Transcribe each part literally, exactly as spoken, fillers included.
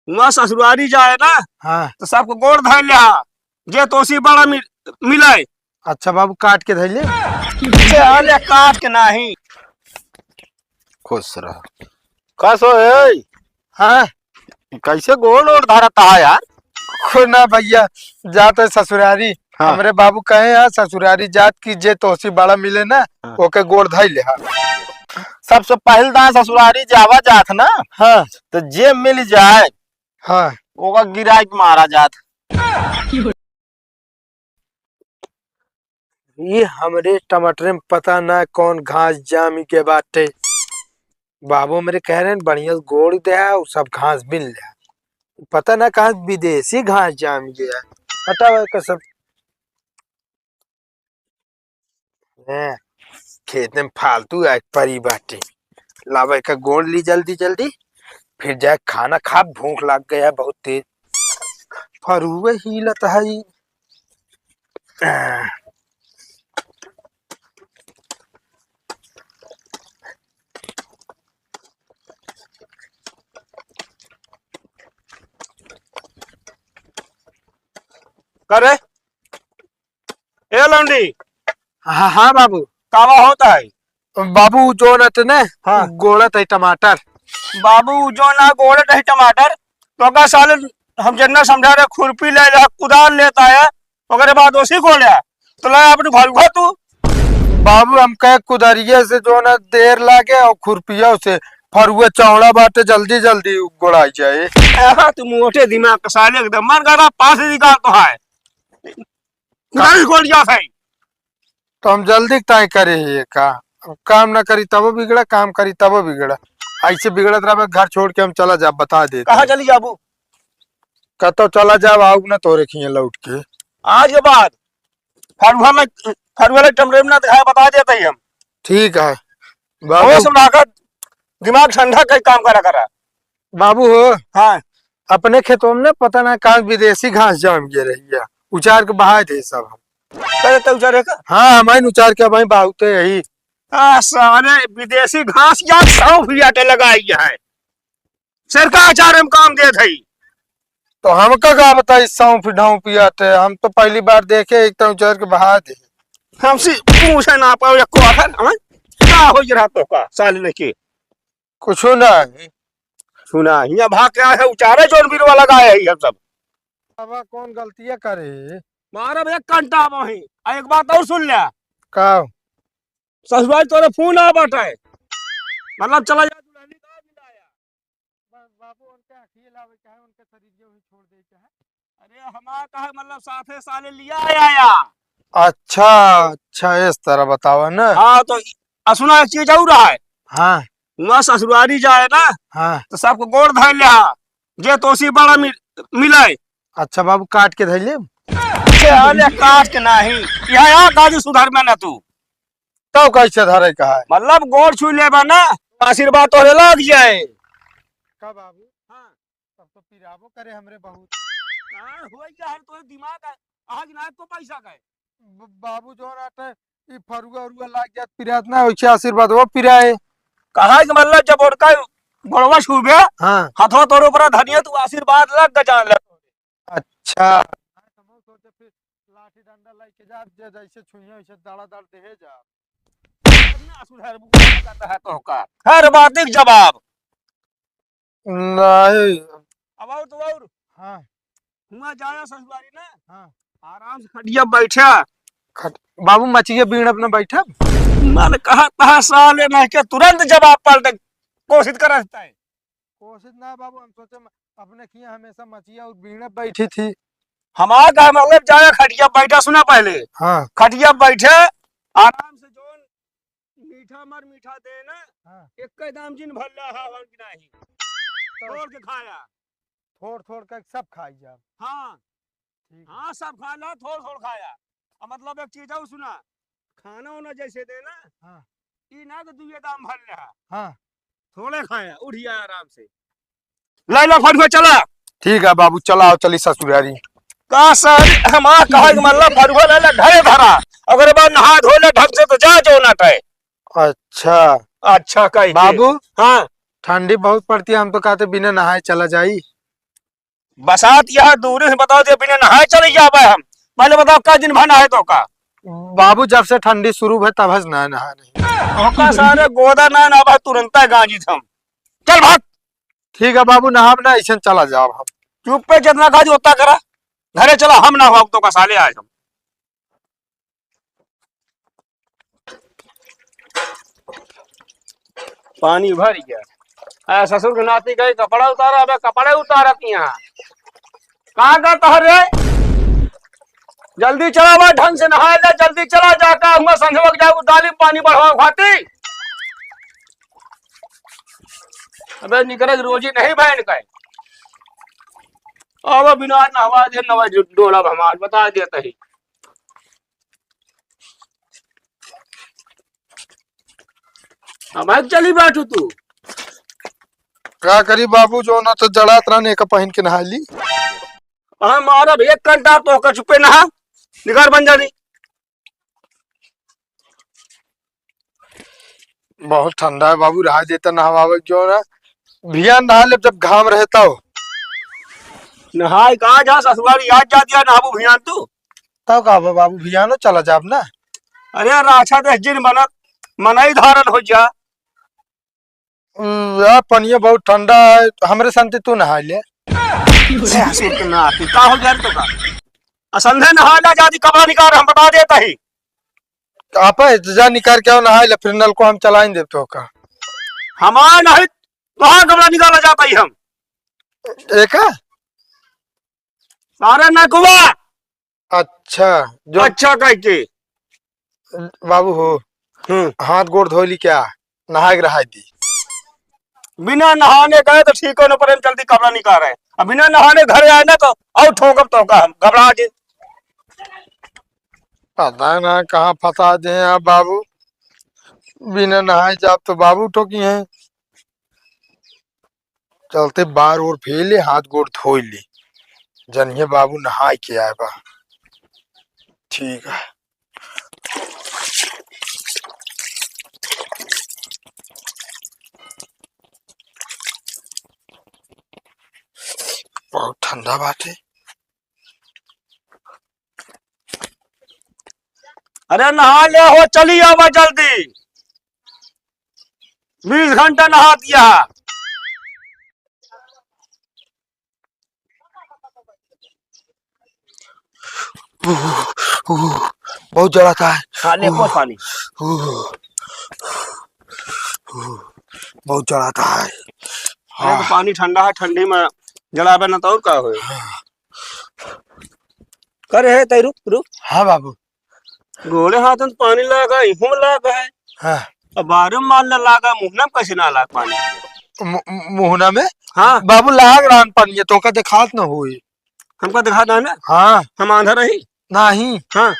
हुआँ ससुरारी जाए ना, हाँ। तो सबको गोड़ धइ लिहा, जे तोसी बड़ा मि-, मिले। अच्छा बाबू, काट के धइ ले। चले काट के नाही। खुश रह। का सो है? हाँ। कैसे गोड़ ओड़ धरत है यार? को ना भैया, जात है ससुरारी। हाँ। हमरे बाबू कहे हैं ससुरारी जात कि जे तोसी बड़ा मिले ना, हाँ। ओके गोड़ धइ लिहा। सबसे पहिल दाँ ससुरारी जावा जात ना, हाँ। तो जे मिल जाए, हाँ। ओका गिराइ के मारा जात। ये हमरे टमाटरे में पता ना कौन घास जामी के बाटे। बाबू हमरे कह रहे हैं, बढ़िया से गोड़ दे, उ सब घास बिन ले। पता ना कहाँ विदेशी घास जामी गया। हटाओ एकर सब। हैं, खेत में फालतू आए परी बाटे। लावा एकर गोड़ ली जल्दी जल्दी, फिर जाए खाना खा, भूख लाग गया बहुत तेज। फरुए हिलत है। करे? ए लौंडी। हाँ, हाँ बाबू। कावा होत है? बाबू, उ जोन अटे ने, हाँ। गोड़त है टमाटर। बाबू, उ जोन आ गोड़त है टमाटर, तो का साले हम जेतना समझा रहे, खुरपी ले ले, कुदाल लेता है, ओकरे बाद ओसी गोड़े, तो ले अपने घर घो तू। बाबू, हम कहे कुदरिये से जोन देर लागे और खुरपिया से, फरुआ चौड़ा बाटे, जल्दी जल्दी गोड़ाई जाए। हाँ, तू मोटे दिमाग का साले, एकदम मन करा पास निकाल तो है। कुदारी गोड़ जात है। तो हम जल्दी ताई करे ही का? अब काम ना करी तबो बिगड़ा, काम करी तबो बिगड़ा। ऐसे बिगड़त रहबे, घर छोड़ के हम चला जाब, बता देत है। कहाँ चली जाबू? कतौ चला जाब, आउब ना तोरे खियाँ लौट के। आज के बाद फरुआ में, फरुआ ले टमरे में ना दिखाए, बता देत है हम। ठीक है बाबू। होश में रखा, दिमाग ठंडा कइ काम करा करा। बाबू हो। हाँ। अपने खेतों में ना पता ना कहाँ विदेशी घास जाम गए रहिया, उचार के बहाए दे सब हम। करे तो उचारे का? हाँ, हम आइन उचार के अब आइन बाहुते यही। आ, सारे विदेशी घास या सौंफ भी आटे लगाई है। सरकार चारे में काम देत है। तो हमका का बताई सौंफ ढौंफ पियाते, हम तो पहली बार देखे, एक तो उचार के बहा दे। हमसे पूछे ना पाओ या को आखिर, हाँ? का हो रहा तो का, साले लेके? कुछ ना। सुना, हियाँ भाग के आए है, उचारे जोन बिरवा लगाए है हम सब। बाबा कौन गलतियाँ करे? मारब एक कंटा वहीं। आ एक बात और सुन ले। का? ससुराल तोरे फोन आ बाटे। मतलब चला जा दुल्हनी का भी लाया। बस बाबू उनके अखिए लावे के है, उनके शरीर के भी छोड़ दे के है। अरे हमारा कहे मतलब साथे साले लिया आया या। अच्छा, अच्छा, इस तरह बतावा ना। हाँ, तो इ-, आ सुना एक चीज और है। हाँ। हुआँ ससुरारी जाए ना, हाँ। तो सबको गोड़ धइ लिहा, जे तोसी बड़ा मि-, मिले। अच्छा बाबू, काट के धइ ले। चले काट के नाही। यहाँ, यहाँ दादी सुधर में ना तू। तब कैसे धरे का है? मतलब गोड़ छू लेबा ना, आशीर्वाद तोहरे लग जाए। का बाबू? हाँ। तब तो पिराबो करे हमरे बहुत। का होई का हर तोरे दिमाग आ-, आज ना तो पैसा का है। ब-, बाबू जोन आटे, ई फरुआ उरुआ लाग जात पिरात ना, वैसे आशीर्वाद वो पिराए। कहा कि मतलब जब उनका गोड़वा छूबे, हाँ। हथवा तोरे ऊपर धनिया तू आशीर्वाद लग के जान ले। अच्छा। लाठी डंडा लेके जा, जे जैसे छुइया वैसे दड़ा दड़ देहे जा। ना सुधर बुआ करता है तो का। हर बात एक जवाब। नहीं। अब और तो और। हाँ। हुआँ जाया ससुरारी ना। हाँ। आराम से खटिया बैठा। खट-, बाबू मचिया बीण अपना बैठा। मन कहा तहा साले नहीं के तुरंत जवाब पलटे कोशिश करता है। कोशिश ना बाबू, हम सोचे म-, अपने खिया हमेशा मचिया और बीणे बैठी थी। हमार का मतलब जाया खटिया बैठा, सुना पहले। हाँ। खटिया बैठे, आराम से जोन मीठा मर मीठा दे ना, हाँ। एक दाम जिन भल्ला हा और की नाही। तो तोड़ के खाया। थोड़ थोड़ के सब खाई जाब। हाँ। ठीक है। हाँ, सब खा ला, थोड़ थोड़ खाया। अब मतलब एक चीज और सुना, खाना वाना जैसे दे ना, हाँ। ई ना तो दुए दाम भर ले हा। हाँ। थोड़े खाया, उठ जाए आराम से। ले ला फरुआ, चला। ठीक है बाबू, चलाओ, चली ससुरारी। का सर, हमार कहे के मतलब फरुआ ले ला, घरे धरा। अगर बार नहा धो ले ढंग से तो जा जो ना टय। अच्छा। अच्छा, कही के। बाबू। हाँ। ठंडी बहुत पड़ती है, हम तो कहते बिना नहाए चला जाई। बसात यहाँ दूरी से बताओ, जे बिना नहाए चली जाबे हम। पहले बताओ, का दिन भर नहाए तो का? बाबू, जब से ठंडी शुरू भई, तब से ना नहाए नहीं। ओका सारे गोदा ना नहाबे, तुरंत गांजी हम। चल भाग। ठीक है बाबू, नहाब ना, ऐसे चला जाब हम। चुप्पे जितना गांजी उतना करा, घरे चला, हम नहाब तो का साले आज हम। पानी भर गया। आ, ससुर के नाती गए कपड़ा उतारा, अबे कपड़े उतारत यहाँ। कहाँ का तहर रे? जल्दी चला बा, ढंग से नहाए ले, जल्दी चला, जाकर हुआ संझवक जाऊ डाली पानी बढ़वा खाती। अबे निकरे रोजी नहीं बहन का। अब बिना नहवा दे, नवा डोला हमार बता देता ही। अब भाग चली बैठू तू। का करी बाबू, जो ना तो जड़ात रहने का पहिन के नहा ली। हम मारब एक घंटा तो का चुप्पे नहा, निगार बन जानी। बहुत ठंडा है बाबू, रहा देता नहवावे क्यों ना, भियान नहा ले जब घाम रहता हो। नहाए का जा ससुराल याद जा दिया नहाबू भियान तू। तब का बा बाबू, भियानो चला जाब ना। अरे राछा देख जिन बनत, मनई धारण हो जा। उ, यार, पनिया बहुत ठंडा है, हमरे संती तू नहा ले। ए, हसूर के ना आती, का हो गया रे तो का? असंधे नहा ना जाती, कपड़ा निकाल, हम बता देता ही। आप है, जा निकाल के आओ, नहा ले, फिर नल को हम चलाइन देब तो का। हमार नहीं, कहाँ कपड़ा निकाला जाता ही हम? एका? सारे नकुआ। अच्छा, जो अच्छा कह के। बाबू हो, हम्म। हाथ गोड़ धो ली क्या? नहाए के रहा दी। बिना नहाने गए तो ठीक हो न, पर हम जल्दी कपड़ा निकाल रहे। अब बिना नहाने घरे आए ना तो और ठोकब तो का हम, घबरा के। पता ना कहाँ फंसा दे हैं आप बाबू। बिना नहाए जाब तो बाबू ठोकी हैं। चलते बार ओर फेर ले, हाथ गोड़ धोई ले। जनिए बाबू नहाए के आए बा। ठीक है। बहुत ठंडा बाटे। अरे नहा ले हो, चली आवा जल्दी, बीस घंटा नहा दिया। बहुत जड़ाता है। हाँ, ले, पोछ पानी। बहुत जड़ाता है। अरे, तो हाँ। पानी ठंडा है, ठंडी में जड़ाबे ना तो और का होए? हाँ। करे है, तै रुक, रुक। हाँ बाबू। गोड़े हाथ में पानी लागा, इहूं में लागा है। हाँ। अब बारे में मार लागा, मुहना में कैसे ना लाग पानी? मु-, मु-, मुहना में? हाँ। बाबू लाग रहा पानी, तोका देखात ना होई। हमका देखात ना ना? हाँ। हम आंधा रही? नहीं। हाँ।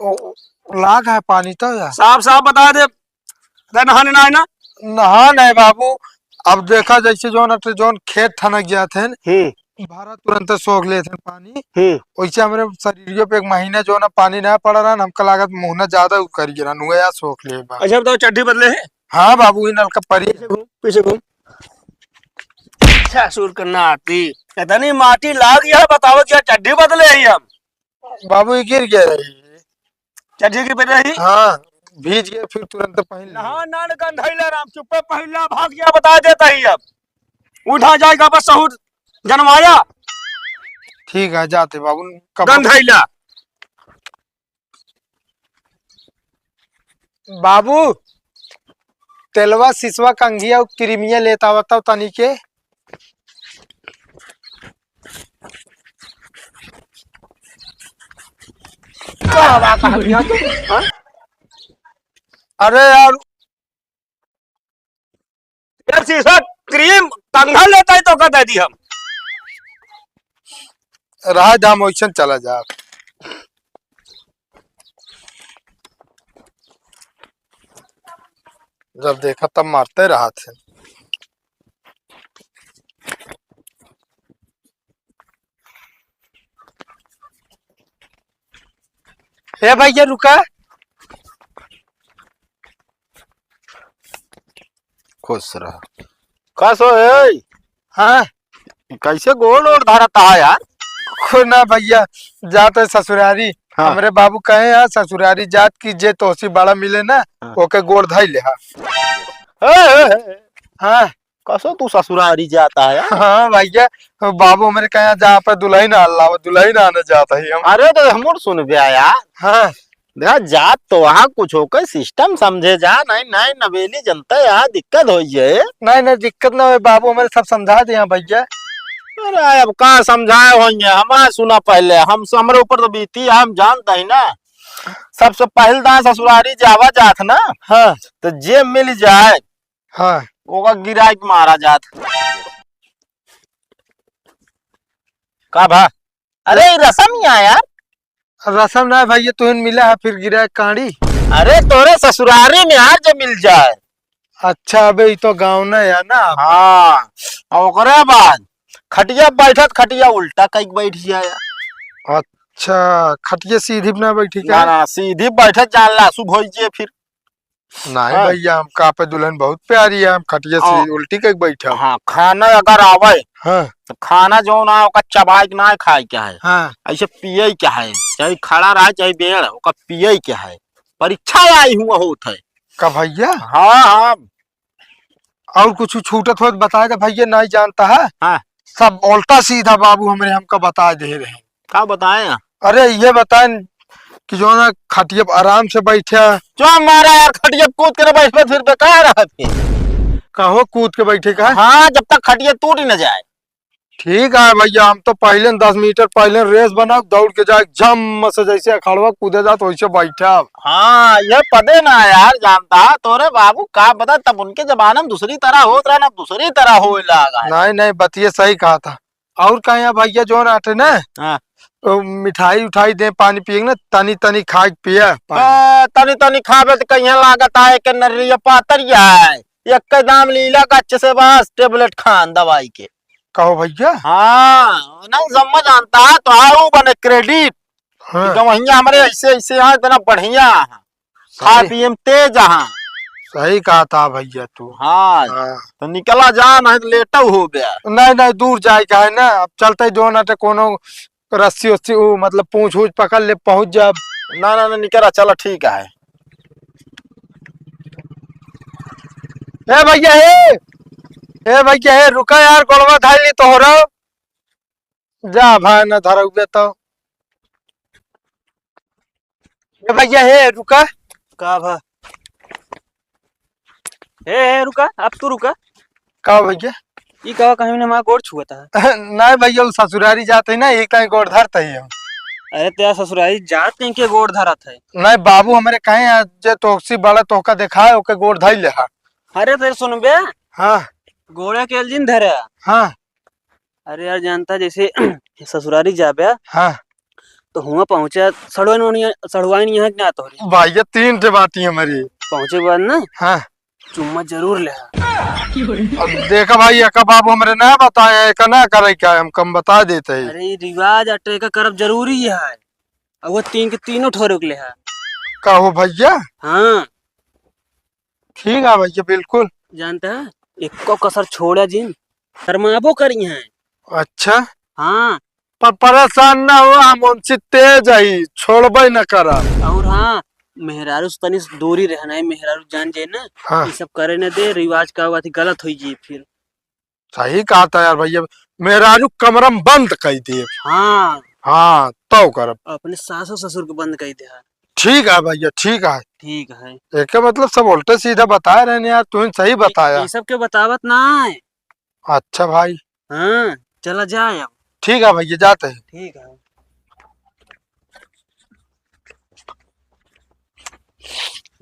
ओ, लाग है पानी तो यार। साफ साफ बता दे, तै नहाने ना है ना? नहा नहीं बाबू, अब देखा जैसे जौन अटे जौन खेत ठनक जात है, हम्म। भरा तुरंत सोख लेत हैं पानी। हम्म। वैसे हमरे शरीरियों पे एक महीना जो ना पानी ना पड़ा रहा ना, हमका लागत मुहना ज्यादा उ कर गिरा, नुआ सोख ले बा। अच्छा बताओ, चड्ढी बदले है? हाँ बाबू, ई नलका परी। पीछे घूम, पीछे घूम। ससुर के नाती, इतनी माटी लाग गया, बताओ क्या चड्ढी बदले ही हम? बाबू, ई गिर गया रही। चड्ढी गिर रही? हाँ, भीज गया, फिर तुरंत पहन लिया। नहा नान गंधैला राम, चुप्पे पहिला भाग गया, बता देता ही अब। उठा जाएगा बस सहूर जनवाया। ठीक है, जाते बाबू, कब गंधैला। बाबू, तेलवा, सिसवा, कंघिया, क्रीमिया लेत आवत हो तनी के। का बात है भैया तू? हाँ? अरे यार, यार, शीशा क्रीम कंघा लेता है तो का दे दी हम। रहा दाम वैसन चला जा। जब देखा तब मारते रहा थे। ए भैया रुका। खुश रहा। का सो है? हाँ। कैसे गोड़ ओड़ धरत है यार? को ना भइया, जात है ससुरारी। हाँ। हमरे बाबू कहे हैं ससुरारी जात कि जे तोसी बड़ा मिले ना, हाँ। ओके गोड़ धइ लेहा। ए, ए, ए। हाँ। कसो तू ससुरारी जात है यार? हाँ भइया, बाबू हमरे कहे हैं जा पे दुलहिन आन लावा, दुलहिन आने जात है हम। अरे तो हमर सुन बे यार। हाँ। देखा, जात तो वहाँ कुछ होके system समझे जा, नहीं, नहीं, नवेली जनता यहाँ दिक्कत होइ जाए। नहीं, नहीं, दिक्कत ना होए, बाबू हमरे सब समझा दे हैं भइया। अरे, अब का समझाए होइहैं, हमार सुना पहले, हम, हमरे ऊपर तो बीती है, हम जानत ही ना। सबसे पहले दां ससुरारी जावा जात ना, हाँ। तो जे मिल जाए, हाँ। ओका गिराई के मारा जात। का भा? अरे, ई रसम ही है यार। रसम ना है भइया, तुहिन मिला है फिर गिरा कांडी। अरे तोरे ससुरारी में यार जो मिल जाए। अच्छा, अबे ई तो गाँव ना है ना। हाँ, और ओकरे बाद खटिया बैठत खटिया उल्टा कइके बैठ जाए। अच्छा, खटिया सीधी पे ना बैठी ना, का? ना, सीधी बैठत जान ला, शुभ होइ जे फिर। नहीं हाँ। भइया, हम का पे दुलहिन बहुत प्यारी है, हम खटिया से हाँ। उल्टी कइके बैठा। हाँ, खाना अगर आवे, हाँ। तो खाना जौन आए, ओका चबाए के ना खाए के है। हाँ। ऐसे पिए के है, चाहे खड़ा रहे, चाहे बेड़, ओका पिए के है। परीक्षा आई हुआ होत है। का भइया? हाँ, हाँ। और कुछ छूटत हो तो बताए दे भइया, नहीं जानता है। हाँ। सब उल्टा सीधा बाबू हमरे हमका बताए दे रहे हैं। का बताए हैं? अरे, ये बताएं कि जो ना खटिया पे आराम से बैठा। जो हमारा यार खटिया पे कूद के ना बैठबे, फिर बेकार रहत है। कहो कूद के बैठे का? हाँ, जब तक खटिया टूट ही ना जाए। ठीक है भइया, हम तो पहले दस मीटर पहले race बना, दौड़ के जाए, झम से जैसे अखाड़वा कूदे जात, वैसे बैठा। हाँ, ये पदे ना यार जानता, तोरे बाबू का पता, तब उनके जमाने में दूसरी तरह होत रहा ना, दूसरी तरह होए लागा है। नहीं, नहीं, बतिये सही कहा था। और का यहाँ भइया जोन आटे ना, हाँ। तो मिठाई उठाई दे, पानी पिए ना, तनी तनी खाए के पिया पानी। आ, तनी तनी खाबे तो कहिया लागत आए के नरिया पातरिया है। एक के दाम लीला का अच्छे से बस tablet खान दवाई के। कहो भइया। हाँ, ना समझ जानता है तो आओ बने credit। हाँ। गवहिया हमरे ऐसे ऐसे हैं, इतना बढ़िया है। सही। खाए पिए में तेज हाँ। सही कहा था भइया तू। हाँ, हाँ। तो निकला जा, नहीं तो लेटव हो गया। नहीं, नहीं, दूर जाए का है ना, अब चलते जो ना तो कोनो रस्सी उस्सी, ऊ, मतलब, पूँछ ऊँछ पकड़ ले, पहुँच जा। ना, ना, ना, निकला, चला, ठीक है। ए भइया, हे, ए भइया, हे, रुका यार, गोड़वा धाइल ली तोहरा। जा भाई, ना धरउबे तो। ए भइया, हे, रुका। का भा? ए, ए, रुका, अब तू रुका। का भइया? ई का कहीं ने हमार गोड़ छुअत है? नहीं भइया, उ ससुरारी जात है ना, ई कहीं गोड़ धरत है हम। अरे, तेरा ससुरारी जात कहीं के गोड़ धरत है? नहीं, बाबू हमरे कहे हैं, जे तोहसी बड़ा तोहका देखाए, ओके गोड़ धइले हा। अरे, फिर सुनबे। हाँ। गोड़े के जिन धरे। हाँ। अरे यार, जानता जैसे ससुरारी जाबे, हाँ। तो हुआं पहुँचे, सड़ुआइन वड़ुआइन, सड़ुआइन यहाँ के ना तोहरी। भाई, ये तीन ठे बाटी हमारी। पहुँचे के बाद ना, हाँ। चुम्मा जरूर ले। अब देखा भाई, एका बाबू हमरे ना बताए, एका ना करे क्या, हम कम बता देते हैं। अरे, ये रिवाज अटे, एका करब जरूरी है। अब वो तीन के तीनों ठोरे के ले है। का हो भइया? हाँ। ठीक है भइया, बिल्कुल। जानता है, एको कसर छोड़ा जिन, शर्माबो करी हैं। अच्छा। हाँ। पर परेशान ना हो, हम उनसे तेज हई, छोड़बे न करा। और हाँ, मेहरारू से तनी दूरी रहना है, मेहरारू जान जाए ना, हाँ। ये सब करे न दे, रिवाज का बात गलत होई जी फिर। सही कहा था यार भइया, मेहरारू कमरा में बंद कई दे। हाँ। हाँ, तौ करब। अपने सासु ससुर के बंद कई दे। ठीक है भइया, ठीक है। ठीक है। एके मतलब सब उल्टे सीधा बताए रहे यार, तुहिन सही बताया। ये सब के बतावत ना है। अच्छा भाई। हाँ, चला जाए अब। ठीक है भइया, जाते हैं। ठीक है।